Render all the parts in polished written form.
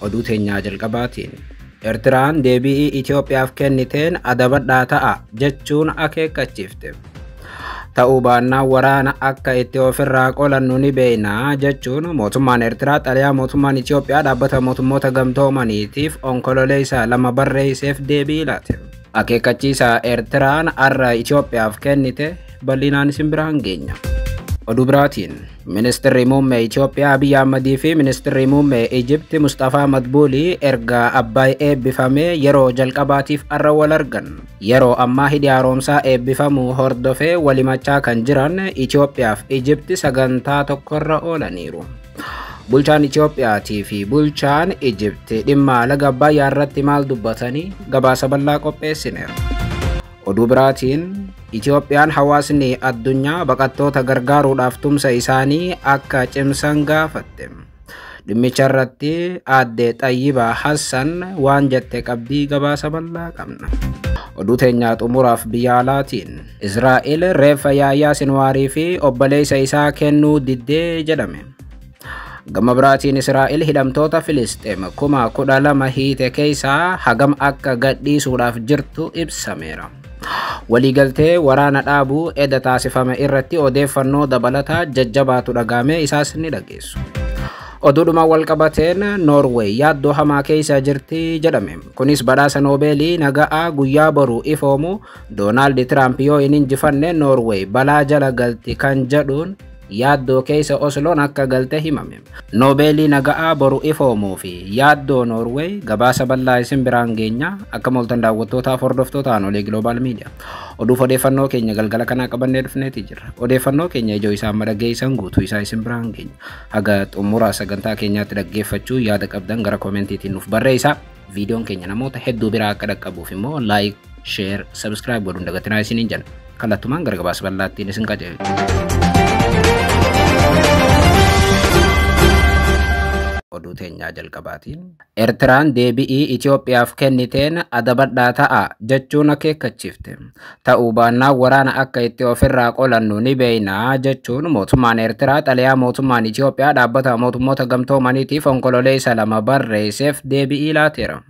Oduu teenyaa jalqabaatiin Eertiraan deebii Itoophiyaaf kenniteen adabadhaa ta'a jechuun akeekkachiifte. Ta'uu baannaan waraana akka itti ofirraa qolannu ni beekna jechuun mootummaan Eertiraa xalayaa mootummaan Itoophiyaa dhaabbata mootummoota gamtoomaniitiif onkololeessa 2 barreesseef deebii laate. Akeekkachiisa Eertiraan har'a Itoophiyaaf kennite bal'inaan isin biraan geenya. Oduu biraatiin Ministeerri Muummee Itoophiyaa Abiyyi Ahmadii fi Ministeerri Muummee Ijipti Mustafaa Madbuulii erga Abbaay eebbifamee yeroo jalqabaatiif har'a wal argan. Yeroo ammaa hidhi haaromsaa eebbifamuu hordofee walimachaa kan jiran Itoophiyaa fi Ijipti sagantaa tokkorra oolaniiru. Bulchaan Itoophiyaatii fi bulchaan Ijipti dhimma laga Abbayyaa irratti maal dubbatanii gabaasa bal'aa qopheessineera. Oduu biraatiin Itoophiyaan hawaasni addunyaa baqattoota gargaaruudhaaf tumsa isaanii akka cimsan gaafatte. Dhimmicha irratti aadde Xayyibaa Hassan waan jette qabdii gabaasa bal'aa qabna. Oduu teenyaa xumuraaf biyya alaatiin Israa'el reeffa Yaayyaa Sinwaarii fi obboleessa isaa kennuu diddee jedhame. Gama biraatiin Israa'el hidhamtoota Filisxeem 12,000 hiite keessaa hagam akka gadhiisuudhaaf jirtu ibsameera. Waliigaltee waraana dhaabuu edda taasifame irratti odeeffannoo dabalataa jajjabaatu dhagaame isaas ni dhageessu. Oduudhuma walqabateen Noorweey yaaddoo hamaa keessa jirti jedhame. Kunis badhaasa Noobeelii naga'aa guyyaa boru ifoomu Doonaald Tiraamp yoo hin injifanne Noorweey balaa jala galti kan jedhuun yaaddoo keessa Osloon akka galte himame. Noobeelii naga'aa boru ifoomuu fi yaaddoo Noorweey gabaasa bal'aa isin biraan geenya. Akka mooltan daawwattootaaf hordoftoota Aanolee Global Media. Oduuf odeeffannoo keenya galgala kanaa qabannee dhufneeti jirra. Odeeffannoo keenya ijoo isaa amma dhaggeessan guutuu isaa isin biraan geenya. Haga xumura sagantaa keenyaatti dhaggeeffachuu yaada qabdan gara koomentiitiin nuuf barreessaa. Viidiyoon keenya namoota hedduu biraa akka dhaqqabuuf immoo like, share, subscribe godhuun dagatinaa isiniin jenna. Kallattumaan gara gabaasa bal'aattiin isin qajeelcha. Oduu teenyaa jalqabaatiin Eertiraan deebii Itoophiyaaf kenniteen adabadhaa ta'a jechuun akeekkachiifte. Ta'uu baannaan waraana akka itti ofirraa qolannu ni beekna jechuun mootummaan Eertiraa xalayaa mootummaan Itoophiyaa dhaabbata mootummoota gamtoomaniitiif onkololeessa 2 barreesseef deebii laateera.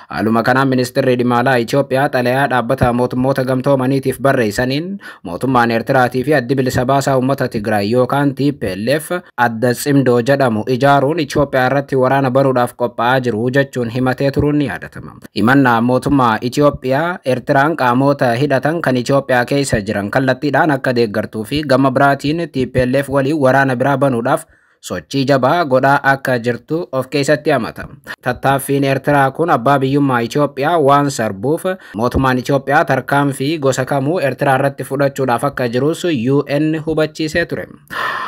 Haaluma kanaan ministeerri dhimma alaa Itoophiyaa xalayaa dhaabbata mootummoota gamtoomaniitiif barreessaniin mootummaan Eertiraatii fi addi bilisa baasaa uummata Tigraay yookaan TPLF adda cimdoo jedhamu ijaaruun Itoophiyaa irratti waraana banuudhaaf qophaa'aa jiru jechuun himatee turuun ni yaadatama. Himannaa mootummaa Itoophiyaa Eertiraan qaamota hidhatan kan Itoophiyaa keessa jiran kallattiidhaan akka deeggartuu fi gama biraatiin TPLF waliin waraana biraa banuudhaaf sochii jabaa godhaa akka jirtu of keessatti hamata. Tattaaffiin Eertiraa kun abbaa biyyummaa Itoophiyaa waan sarbuuf mootummaan Itoophiyaa tarkaanfii gosa kamuu Eertiraa irratti fudhachuudhaaf akka jirus UN hubachiisee ture.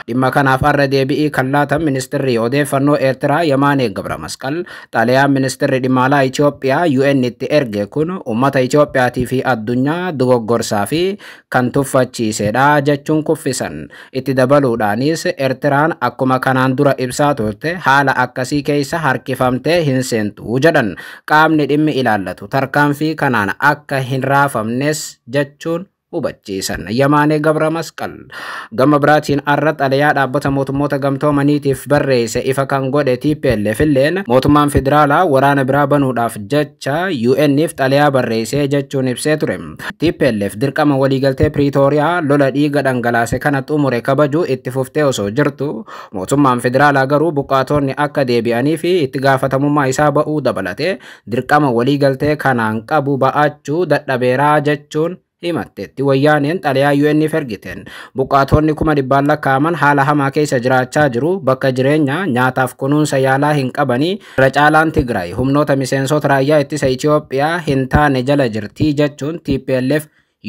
Dhimma kanaaf har'a deebi'ii kan laatan ministeerri odeeffannoo Eertiraa Yamaanee Gabramasqal xalayaan ministeerri dhimma alaa Itoophiyaa UN itti erge kun uummata Itoophiyaatii fi addunyaa dogoggorsaa fi kan tuffachiisedha jechuun kuffisan. Itti dabaluudhaanis Eertiraan akkuma kanaan dura ibsaa turte haala akkasii keessa harkifamtee hin seentu jedhan. Qaamni dhimmi ilaallatu tarkaanfii kanaan akka hin raafamnes jechuun hubachiisan. Yamaanee Gabramasqal gama biraatiin har'a xalayaa dhaabbata mootummoota gamtoomaniitiif barreesse ifa kan godhe TPLF illeen mootummaan federaalaa waraana biraa banuudhaaf jecha UN'if xalayaa barreessee jechuun ibsee ture. TPLF dirqama waliigaltee Piriitooriyaa lola dhiiga dhangalaase kana xumure kabajuu itti fuftee osoo jirtu mootummaan federaalaa garuu buqqaatonni akka deebi'anii fi itti gaafatamummaa isaa ba'uu dabalatee dirqama waliigaltee kanaan qabu ba'achuu dadhabeeraa jechuun himatteetti. Wayyaaneen xalayaa UN'if ergiteen buqqaatonni 100,000 lakkaa'aman haala hamaa keessa jiraachaa jiru. Bakka jireenyaa nyaataaf kunuunsa yaalaa hin qabanii irra caalaan Tigraay humnoota miseensota raayyaa ittisa Itoophiyaa hin taane jala jirti jechuun TPLF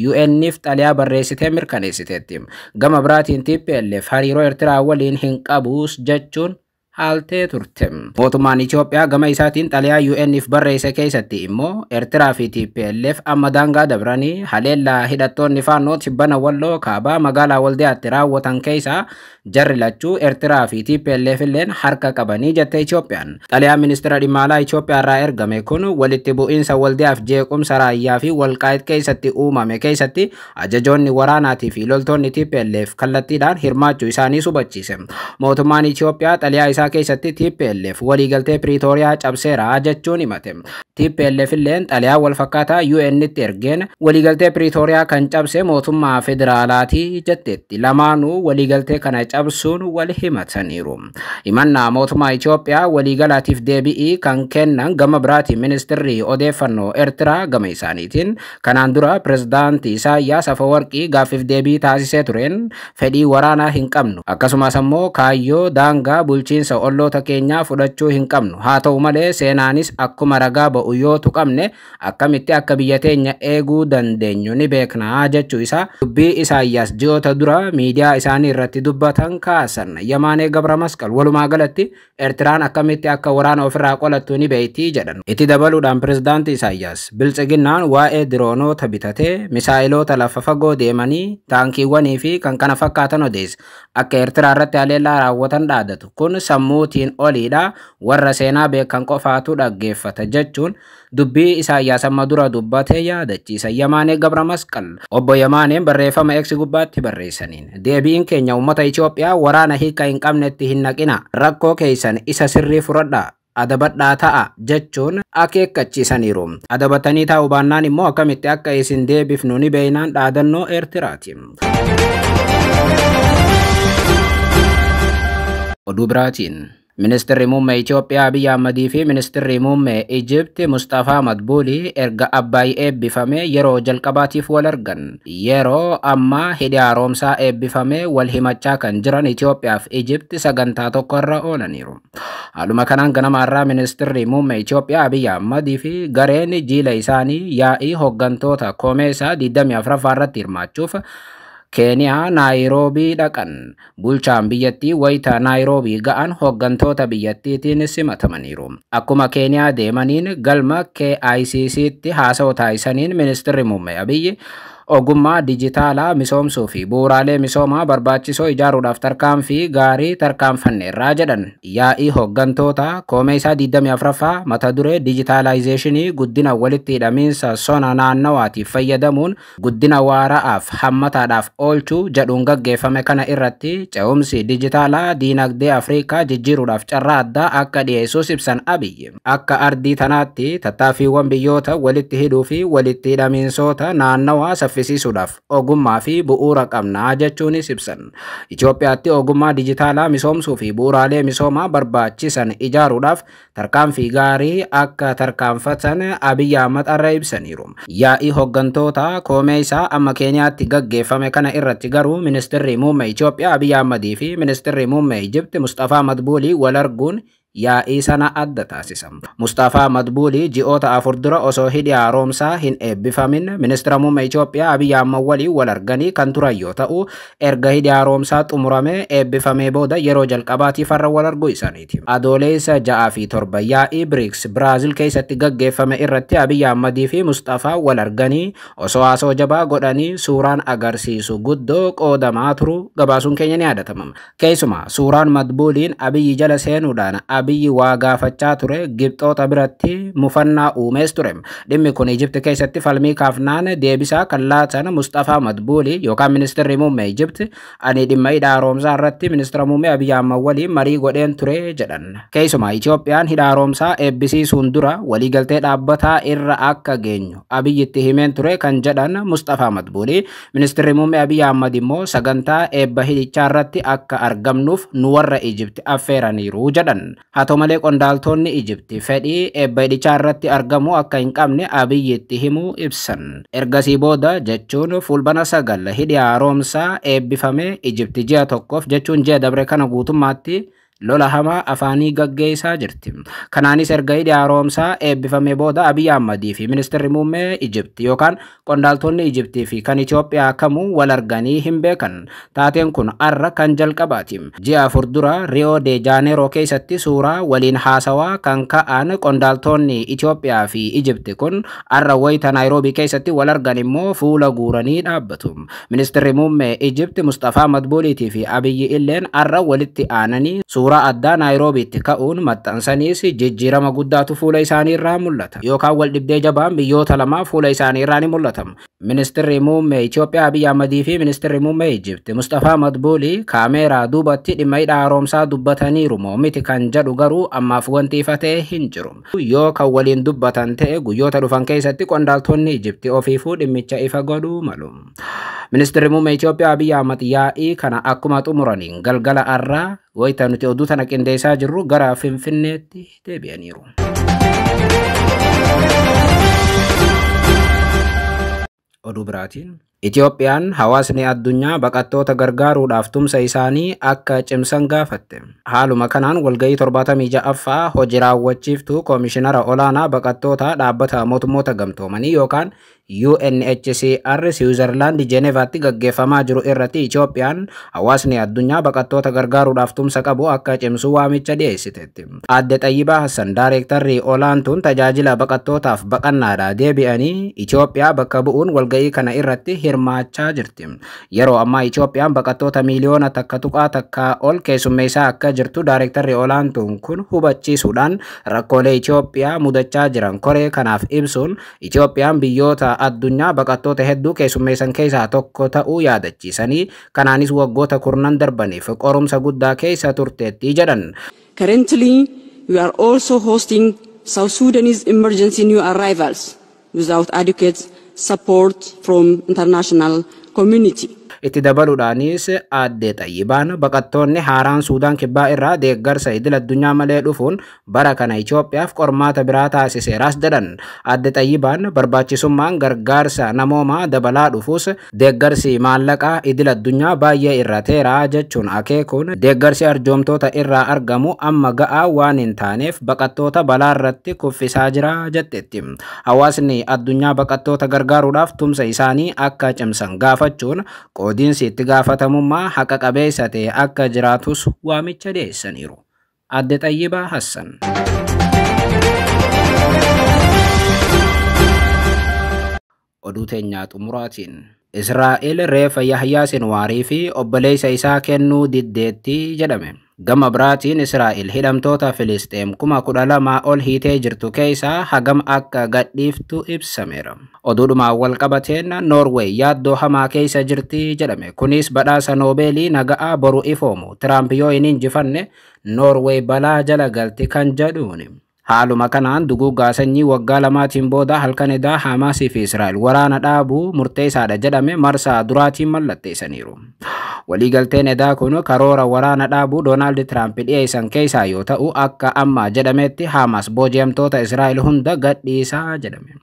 UN'if xalayaa barreessitee mirkaneessiteetti. Gama biraatiin TPLF hariiroo Eertiraa waliin hin qabuus jechuun haaltee turte. Mootummaan Itoophiyaa gama isaatiin xalayaa UN'if barreesse keessatti immoo Eertiraa fi TPLF amma daangaa dabranii haleellaa hidhattoonni faannoo tibbana Walloo kaabaa magaalaa Waldiyaatti raawwatan keessaa jarri lachuu Eertiraa fi TPLF illeen harka qabanii jette Itoophiyaan. Xalayaan ministeera dhimma alaa Itoophiyaa irraa ergame kun walitti bu'iinsa Waldiyaaf jeequmsa raayyaa fi Walqaayit keessatti uumame keessatti ajajoonni waraanaatii fi loltoonni TPLF kallattiidhaan hirmaachuu isaanii hubachiise. Mootummaan Itoophiyaa xalayaa isaa isaa keessatti TPLF waliigaltee Piriitooriyaa cabseera jechuun himate. TPLF illeen xalayaa walfakkaataa UN'tti ergeen waliigaltee Piriitooriyaa kan cabse mootummaa federaalaatii jetteetti. Lamaanuu waliigaltee kana cabsuun wal himataniiru. Himannaa mootummaa Itoophiyaa waliigalaatiif deebi'ii kan kennan gama biraatiin ministirri odeeffannoo Eertiraa gama isaaniitiin kanaan dura pirezidaantii Isaayyaas Afawarqii gaaffiif deebii taasisee tureen fedhii waraanaa hin qabnu, akkasumas ammoo kaayyoo daangaa bulchiinsa olloota keenyaa fudhachuu hin qabnu, haa ta'u malee seenaanis akkuma ragaa ba'u yoo tuqamne akkamitti akka biyya teenya eeguu dandeenyu ni beeknaa jechuu isaa dubbii Isaayyaas ji'oota dura miidiyaa isaanii irratti dubbatan kaasan. Yamaanee Gabra Masqal walumaa galatti Eertiraan akkamitti akka waraana ofirraa qolattu ni beekti jedhan. Itti dabaluudhaan pirezidaantii Isaayyaas biltsiginnaan waa'ee diroonoota bitatee misaa'iloota lafa fagoo deemanii taankiiwwanii fi kan kana fakkaatan odeessa. Akka Eertiraa irratti haleellaa raawwatan dhaadatu. Kun sammuutiin oliidha, warra seenaa beekan qofaatu dhaggeeffata jechuun dubbii Isaayyaas amma dura dubbate yaadachiisa. Yamaanee Gabra Masqal obbo Yamaaneen barreeffama X gubbaatti barreessaniin deebiin keenya uummata Itoophiyaa waraana hiika hin qabnetti hin naqina, rakkoo keessan isa sirrii fudhadhaa, adabadhaa ta'a jechuun akeekkachiisaniiru. Adabatanii taa'uu baannaan immoo akkamitti akka isin deebifnu ni beeknaan dhaadannoo Eertiraati. Oduu biraatiin Ministeerri muummee Itoophiyaa Abiyyi Ahmadii fi Ministeerri muummee Ijipti Mustafaa Madbuulii erga Abbaay eebbifamee yeroo jalqabaatiif wal argan. Yeroo ammaa hidhi haaromsaa eebbifamee wal himachaa kan jiran Itoophiyaa fi Ijipti sagantaa tokko irra oolaniiru. Haaluma kanaan ganama har'aa Ministeerri muummee Itoophiyaa Abiyyi Ahmadii fi gareen jiila isaanii yaa'ii hooggantoota Koomeesaa 24ffaa irratti hirmaachuuf Keeniyaa Naayiroobii dhaqan. Bulchaan biyyattii wayita Naayiroobii ga'an hooggantoota biyyattiitiin simatamaniiru. Akkuma Keeniyaa deemaniin galma KICCtti haasawaa taasisaniin Ministeerri muummee Abiyyi ogummaa dijitaalaa misoomsuu fi bu'uuraalee misoomaa barbaachisoo ijaaruudhaaf tarkaanfii gaarii tarkaanfanneerraa jedhan. Yaa'ii hooggantoota Koomeesaa 24ffaa mata duree dijitaalaayizeeshinii guddina walitti hidhamiinsa sona naannawaatiif fayyadamuun guddina waara'aaf hammataadhaaf oolchuu jedhuun gaggeeffame kana irratti ce'umsi dijitaalaa diinagdee Afrikaa jijjiiruudhaaf carraa addaa akka dhiyeessuus ibsan Abiyyi. Akka ardii tanaatti tattaaffiiwwan biyyoota walitti hidhuu fi walitti hidhamiinsoota naannawaa saffisiisuudhaaf ogummaa fi bu'uura qabnaa jechuunis ibsan. Itoophiyaatti ogummaa dijitaalaa misoomsuu fi bu'uuraalee misoomaa barbaachisan ijaaruudhaaf tarkaanfii gaarii akka tarkaanfatan Abiyyi Ahmad har'a ibsaniiru. Yaa'ii hooggantoota Koomeesaa amma Keeniyaatti gaggeeffame kana irratti garuu Ministeerri muummee Itoophiyaa Abiyyi Ahmadii fi Ministeerri muummee Ijipti Mustafaa Madbuulii wal arguun yaa'ii sana adda taasisa. Mustafaa Madbuulii ji'oota 4 dura osoo hidhi haaromsaa hin eebbifamin ministeera muummee Itoophiyaa Abiyyi Ahmad waliin wal arganii kan turan yoo ta'u, erga hidhi haaromsaa xumuramee eebbifamee booda yeroo jalqabaatiif har'a wal arguu isaaniiti. Adoolessa 6 fi 7 yaa'ii BRICS Biraazil keessatti gaggeeffame irratti Abiyyi Ahmadii fi Mustafaa wal arganii osoo haasoo jabaa godhanii suuraan agarsiisu guddoo qoodamaa turu gabaasuun keenya ni yaadatama. Keessumaa suuraan Madbuuliin Abiyyi jala seenuudhaan Abiyyi waa gaafachaa ture Gibxoota biratti mufannaa uumees ture. Dhimmi kun Ijipti keessatti falmii kaafnaan deebisaa kan laatan Mustafaa Madbuulii yookaan ministeerri muummee Ijipti ani dhimma hidha haaromsaa irratti ministeera muummee Abiyyi Ahmad waliin marii godheen ture jedhan. Keessumaa Itoophiyaan hidha haaromsaa eebbisiisuun dura waliigaltee dhaabbataa irra akka geenyu Abiyyitti himeen ture kan jedhan Mustafaa Madbuulii, ministeerri muummee Abiyyi Ahmad immoo sagantaa eebba hidhichaa irratti akka argamnuuf nu warra Ijipti affeeraniiru jedhan. Haa ta'u malee qondaaltonni Ijipti fedhii eebba hidhichaa irratti argamu akka hin qabne Abiyyitti himuu ibsan. Ergasii booda jechuun fulbana 9 hidhi haaromsaa eebbifame Ijipti ji'a tokkoof jechuun ji'a dabre kana guutummaatti lola hamaa afaanii gaggeessaa jirti. Kanaanis erga hidhi haaromsaa eebbifame booda Abiyyi Ahmadii fi ministeerri muummee Ijipti yookaan qondaaltonni Ijiptii fi kan Itoophiyaa kamuu wal arganii hin beekan. Taateen kun har'a kan jalqabaati. Ji'a 4 dura Rio de Janeiro keessatti suuraa waliin haasawaa kan ka'an qondaaltonni Itoophiyaa fi Ijipti kun har'a wayita Naayiroobii keessatti wal argan immoo fuula guuranii dhaabbatu. Ministeerri muummee Ijipti Mustafaa Madbuuliitii fi Abiyyi illeen har'a walitti aananii suuraa Suuraa addaa Naayiroobiitti ka'uun maxxansaniis jijjiirama guddaatu fuula isaanii irraa mul'ata. Yookaan wal dhibdee jabaan biyyoota lamaa fuula isaanii irraa ni mul'ata. Ministeerri muummee Itoophiyaa Abiyyi Ahmadii fi ministeerri muummee Ijipti Mustafaa Madbuulii kaameeraa duubatti dhimma hidha haaromsaa dubbataniiru moo miti kan jedhu garuu ammaaf wanti ifa ta'e hin jiru. Yoo kan waliin dubbatan ta'e guyyoota dhufan keessatti qondaaltonni Ijipti ofiifuu dhimmicha ifa godhuu malu. Ministeerri muummee Itoophiyaa Abiyyi Ahmad yaa'ii kana akkuma xumuraniin galgala arraa wayita nuti oduu tana qindeessaa jirru gara Finfinneetti deebi'aniiru. Oduu biraatiin Itoophiyaan hawaasni addunyaa baqattoota gargaaruudhaaf tumsa isaanii akka cimsan gaafatte. Haaluma kanaan walgahii 76ffaa hojii raawwachiiftuu Koomishinara Olaanaa Baqattoota Dhaabbata Mootummoota Gamtoomanii yookaan UNHCR Siwiizerlaand Jenevaatti gaggeeffamaa jiru irratti Itoophiyaan hawaasni addunyaa baqattoota gargaaruudhaaf tumsa qabu akka cimsu waamicha dhiyeessiteetti. Aadde Xayyibaa Hassan Daayirektarri olaantuun tajaajila baqattootaaf baqannaadhaa deebi'anii Itoophiyaa bakka bu'uun walgahii kana irratti hirmaachaa jirti. Yeroo ammaa Itoophiyaan baqattoota miiliyoona 1.1 ol keessummeessaa akka jirtu daayirektarri olaantuun kun hubachiisuudhaan rakkoolee Itoophiyaa mudachaa jiran koree kanaaf ibsuun Itoophiyaan biyyoota addunyaa baqattoota hedduu keessummeessan keessaa tokko ta'uu yaadachiisanii kanaanis waggoota kurnan darbaniif qorumsa guddaa keessa turteetti jedhan. Currently, we are also hosting South Sudanese emergency new arrivals without adequate support from international community. Itti dabaluudhaanis aadde Xayyibaan baqattoonni haaraan Suudaan kibbaa irraa deeggarsa idil addunyaa malee dhufuun bara kana Itoophiyaaf qormaata biraa taasiseeraas jedhan. Aadde Xayyibaan barbaachisummaan gargaarsa namoomaa dabalaa dhufuus deeggarsi maallaqaa idil addunyaa baay'ee irrateera jechuun akeekuun deeggarsi arjoomtoota irraa argamu amma ga'aa waan hin taaneef baqattoota balaa irratti kuffisaa jira jetteetti. Hawaasni addunyaa baqattoota gargaaruudhaaf tumsa isaanii akka cimsan gaafachuun qoodiinsi itti gaafatamummaa haqa qabeessa ta'e akka jiraatus waamicha dhiyeessaniiru. Aadde Xayyibaa Hassan. Oduu teenyaa xumuraatiin. Israa'el reefa Yahyaa Sinwaarii fi obboleessa isaa kennuu diddeetti jedhame. Gama biraatiin Israa'el hidhamtoota Filisxeem 12,000 ol hiitee jirtu keessaa hagam akka gadhiiftu ibsameera. Oduudhumaan wal qabateen Noorweey yaaddoo hamaa keessa jirti jedhame. Kunis badhaasa Noobeelii naga'aa boru ifoomu. Tiraamp yoo hin injifanne Noorweey balaa jala galti kan jedhuuni. Haaluma kanaan duguuggaa sanyii waggaa lamaatiin booda halkan edaa Hamaasii fi Israa'el waraana dhaabuu murteessaadha jedhame marsaa duraatiin mallatteessaniiru. Waliigalteen edaa kun karoora waraana dhaabuu Doonaald Tiraamp dhiyeessan keessaa yoo ta'u akka amma jedhametti Hamaas booji'amtoota Israa'el hunda gadhiisaa jedhame.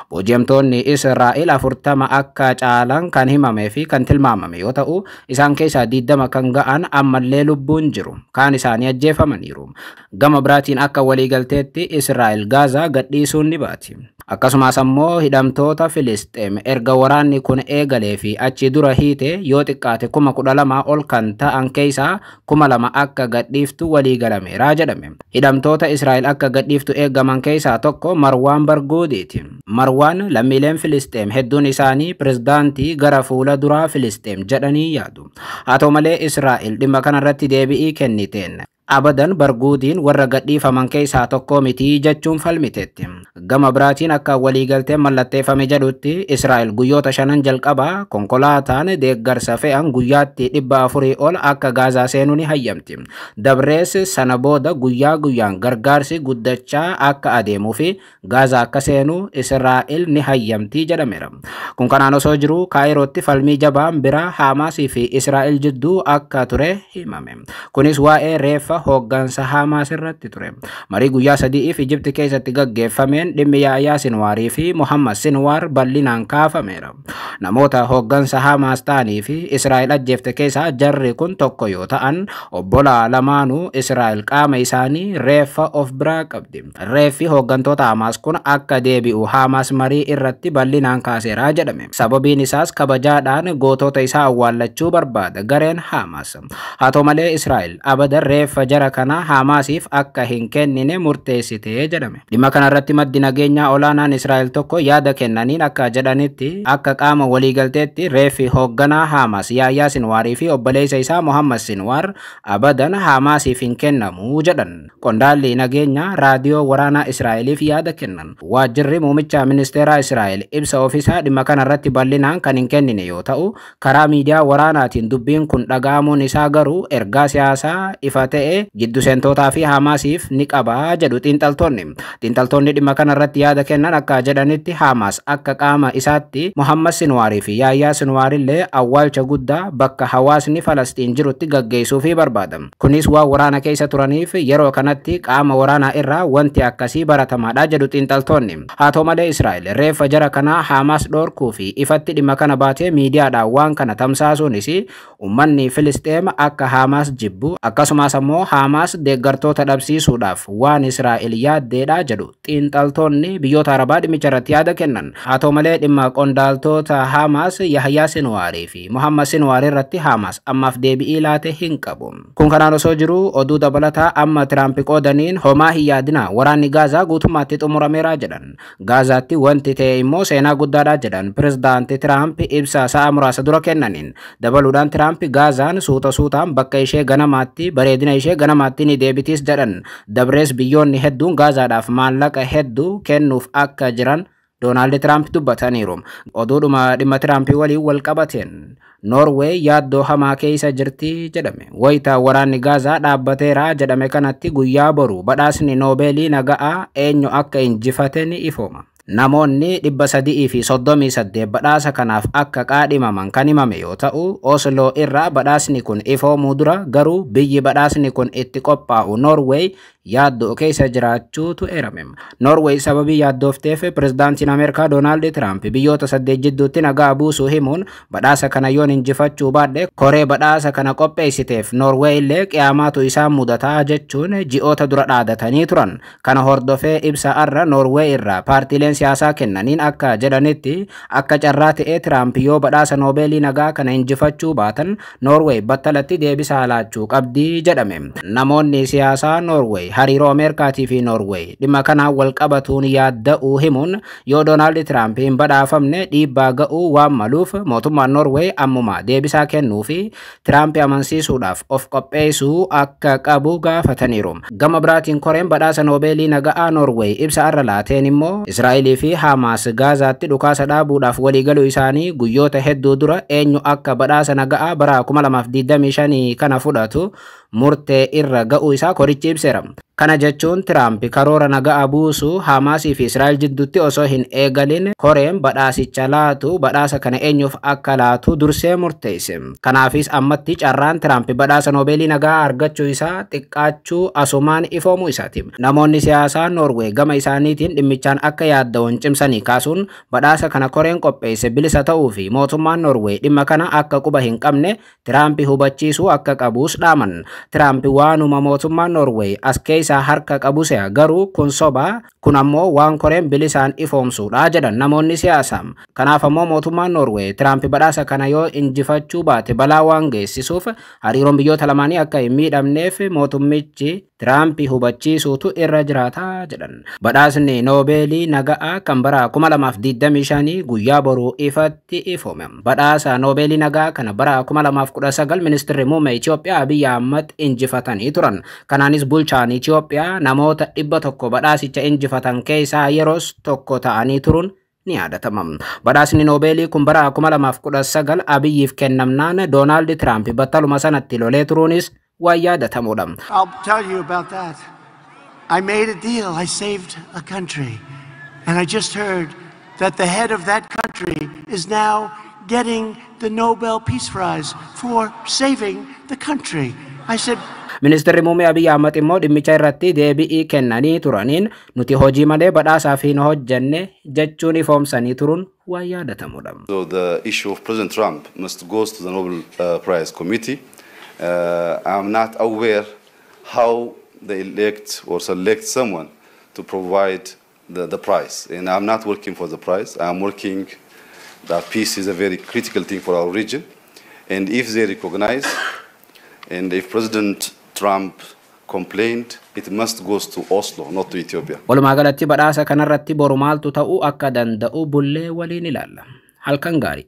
Booji'amtoonni Israa'el 40 akka caalan kan himamee fi kan tilmaamame yoo ta'u isaan keessaa 20 kan ga'an ammallee lubbuun jiru. Kaan isaanii ajjeefamaniiru. Gama biraatiin akka waliigalteetti Israa'el Gaazaa gadhiisuun ni baati. Akkasumas ammoo hidhamtoota Filisxeem erga waraanni kun eegalee fi achi dura hiite yoo xiqqaate 12,000 ol kan ta'an keessaa 2,000 akka gadhiiftu waliigalameera jedhame. Hidhamtoota Israa'el akka gadhiiftu eegaman keessaa tokko Marwaan Barguudiiti. Marwaan lammiileen Filisxeem hedduun isaanii pirezidaantii gara fuula duraa Filisxeem jedhanii yaadu. Haa ta'u malee Israa'el dhimma kanarratti deebi'ii kenniteen abadan Barguudiin warra gadhiifaman keessaa tokko miti jechuun falmiteetti. Gama biraatiin akka waliigalteen mallatteeffame jedhutti Israa'el guyyoota 5 jalqabaa konkolaataan deeggarsa fe'an guyyaatti 400 ol akka Gaazaa seenuu ni hayyamti. Dabrees sana booda guyyaa guyyaan gargaarsi guddachaa akka adeemuu fi Gaazaa akka seenu Israa'el ni hayyamti jedhameera. Kun kanaan osoo jiru Kaayirootti falmii jabaan biraa Hamaasii fi Israa'el jidduu akka ture himame. Kunis waa'ee reeffa hooggansa Hamaas irratti ture. Marii guyyaa 3 Ijipti keessatti gaggeeffameen dhimmi Yahyaa Sinwaarii fi Muhammad Sinwaar bal'inaan kaafameera. Namoota hooggansa Hamaas ta'anii fi Israa'el ajjeefte keessaa jarri kun tokko yoo ta'an obbolaa lamaanuu Israa'el qaama isaanii reeffa of biraa qabdi. Reeffi hooggantoota Hamaas kun akka deebi'u Hamaas marii irratti bal'inaan kaaseera jedhame. Sababiin isaas kabajaadhaan gootota isaa awwaallachuu barbaada gareen Hamaas. Haa ta'u malee Israa'el abadan reeffa jara kana Hamaasiif akka hin kennine murteessitee jedhame. Dhimma kanarratti maddi nageenyaa olaanaan Israa'el tokko yaada kennaniin akka jedhanitti akka qaama Waliigalteetti reeffi hoogganaa Haamaas Yaayyaa Sinwaarii fi obboleessa isaa Muhammad Sinwaar abadan Haamaasiif hin kennamu jedhan. Qondaalli nageenya raadiyoo waraanaa Israa'eliif yaada kennan. Waajjirri muummicha ministeeraa Israa'el ibsa ofiisaa dhimma kanarratti bal'inaan kan hin kennine yoo ta'u, karaa miidiyaa waraanaatiin dubbiin kun dhaga'amuun isaa garuu ergaa siyaasaa ifa ta'e giddu seentootaa fi Haamaasiif ni qaba jedhu xiinxaltoonni. Xiinxaltoonni dhimma kanarratti yaada kennan akka jedhanitti, Haamaas akka qaama isaatti Muhammad Sinwaarii fi Yaayyaa Sinwaarillee awwaalcha guddaa bakka hawaasni Falastiin jirutti gaggeessuufii barbaada. Kunis waan waraana keessa turaniif yeroo kanatti qaama waraanaa irraa wanti akkasii baratamaadha jedhu xiinxaltoonni. Haa ta'u malee, Israa'el reeffa jara kanaa Haamaas dhorkuu fi ifatti dhimma kana baatee miidiyaadhaan waan kana tamsaasuunis uummanni Filisxeem akka Haamaas jibbu, akkasumas ammoo Haamaas deeggartoota dhabsiisuudhaaf waan Israa'el yaaddeedha jedhu xiinxaltoonni biyyoota Arabaa dhimmicha irratti yaada kennan. Haa ta'u malee, dhimma qondaaltota Haamaas Yahyaa Sinwaarii fi Muhammad Sinwaar irratti Haamaas ammaaf deebi'ii laate hin qabu. Kun kanaan osoo jiru, oduu dabalataa amma Tiraamp qoodaniin homaa hin yaadina, waraanni Gaazaa guutummaatti xumurameera jedhan. Gaazaatti wanti ta'e immoo seenaa guddaadha jedhan pirezidaanti Tiraamp ibsa sa'a muraasa dura kennaniin. Dabaluudhaan Tiraamp Gaazaan suuta suutaan bakka ishee ganamaatti, bareedina ishee ganamaatti ni deebitiis jedhan. Dabrees biyyoonni hedduun Gaazaadhaaf maallaqa hedduu kennuuf akka jiran Doonaald Tiraamp dubbataniiru. Oduudhuma dhimma Tiraampii waliin wal qabateen, Noorweey yaaddoo hamaa keessa jirti jedhame. Wayita waraanni Gaazaa dhaabbateera jedhame kanatti guyyaa boru badhaasni Noobeelii naga'aa eenyu akka injifate ni ifooma. Namoonni 338 badhaasa kanaaf akka qaadhimaman kan himame yoo ta'u, Osloo irraa badhaasni kun ifoomuu dura garuu biyyi badhaasni kun itti qophaa'u Noorweey yaaddoo keessa jiraachuutu eerame. Noorweey sababii yaaddoofteef pirezidaantiin Ameerikaa Doonaald Tiraamp biyyoota saddeet jidduutti nagaa buusuu himuun, badhaasa kana yoon injifachuu baadhe koree badhaasa kana qopheessiteef Noorweey illee qiyaamaatu isaan mudataa jechuun ji'oota dura dhaadatanii turan. Kana hordofee ibsa arra Noorweey irraa paartiileen siyaasaa kennaniin akka jedhanitti, akka carraa ta'ee Tiraamp yoo badhaasa Noobeelii nagaa kana injifachuu baatan Noorweey battalatti deebisaa laachuu qabdii jedhame. Namoonni siyaasaa Noorweey hariiroo Ameerikaatii fi Noorweey dhimma kanaan wal qabatuun yaadda'uu himuun, yoo Doonaald Tiraamp hin badhaafamne dhiibbaa ga'uu waan maluuf mootummaan Noorweey ammuma deebisaa kennuu fi Tiraamp amansiisuudhaaf of qopheessuu akka qabu gaafataniiru. Gama biraatiin koreen badhaasa Noobeelii naga'aa Noorweey ibsa arra laateen immoo Israa'elii fi Haamaas Gaazaatti dhukaasa dhaabuudhaaf waliigaluu isaanii guyyoota hedduu dura eenyu akka badhaasa naga'aa bara 2025 kana fudhatu murtee irra ga'uu isaa korichi ibseera. Kana jechuun Tiraamp karoora naga'aa buusuu Haamaasii fi Israa'el jidduutti osoo hin eegalin koreen badhaasicha laatu badhaasa kana eenyuuf akka laatu dursee murteesse. Kanaafis ammatti carraan Tiraamp badhaasa Noobeelii nagaa argachuu isaa xiqqaachuu asumaan ifoomuu isaati. Namoonni siyaasaa Noorweey gama isaaniitiin dhimmichaan akka yaadda'uun cimsanii kaasuun, badhaasa kana koreen qopheesse bilisa ta'uu fi mootummaan Noorweey dhimma kana akka quba hin qabne Tiraamp hubachiisuu akka qabuus dhaaman. Tiraamp waanuma mootummaan Noorweey as keessaa harka qabu se'a, garuu kun sobaa, kun ammoo waan koreen bilisaan ifoomsuudha jedhan namoonni siyaasaa. Kanaaf ammoo mootummaan Noorweey Tiraamp badhaasa kana yoo injifachuu baate balaa waan geessisuuf hariiroon biyyoota lamaanii akka hin miidhamneef mootummichi Tiraamp hubachiisuutu irra jiraata jedhan. Badhaasni Noobeelii naga'aa kan bara 2025 guyyaa boruu ifatti ifoome. Badhaasa Noobeelii nagaa kana bara 2019 ministeerri muummee Itoophiyaa Abiyyi Ahmad injifatanii turan. Kanaanis bulchaan Itoophiyaa namoota 100 badhaasicha injifatan keessaa yeroos tokko ta'anii turuun ni yaadatama. Badhaasni Noobeelii kun bara 2019 Abiyyiif kennamnaan Doonaald Tiraamp battaluma sanatti lolee turuunis waan yaadatamudha. I'll tell you about that. I made a deal. I saved a country. And I just heard that the head of that country is now getting the Nobel Peace Prize for saving the country. I said, Ministeerri muummee Abiyyi Ahmad immoo dhimmicha irratti deebi'ii kennanii turaniin, nuti hojii malee badhaasaaf hin hojjenne jechuun ifoomsanii turuun waan yaadatamudha. So the issue of President Trump must go to the Nobel Prize Committee. I'm not aware how they elect or select someone to provide the prize. And I'm not working for the prize. I'm working that peace is a very critical thing for our region. And if they recognize, and if President Trump complained, it must go to Oslo, not to Ethiopia. Walumaa galatti badhaasa kanarratti boru maaltu ta'uu akka danda'u bullee waliin ilaalla. Halkan gaarii.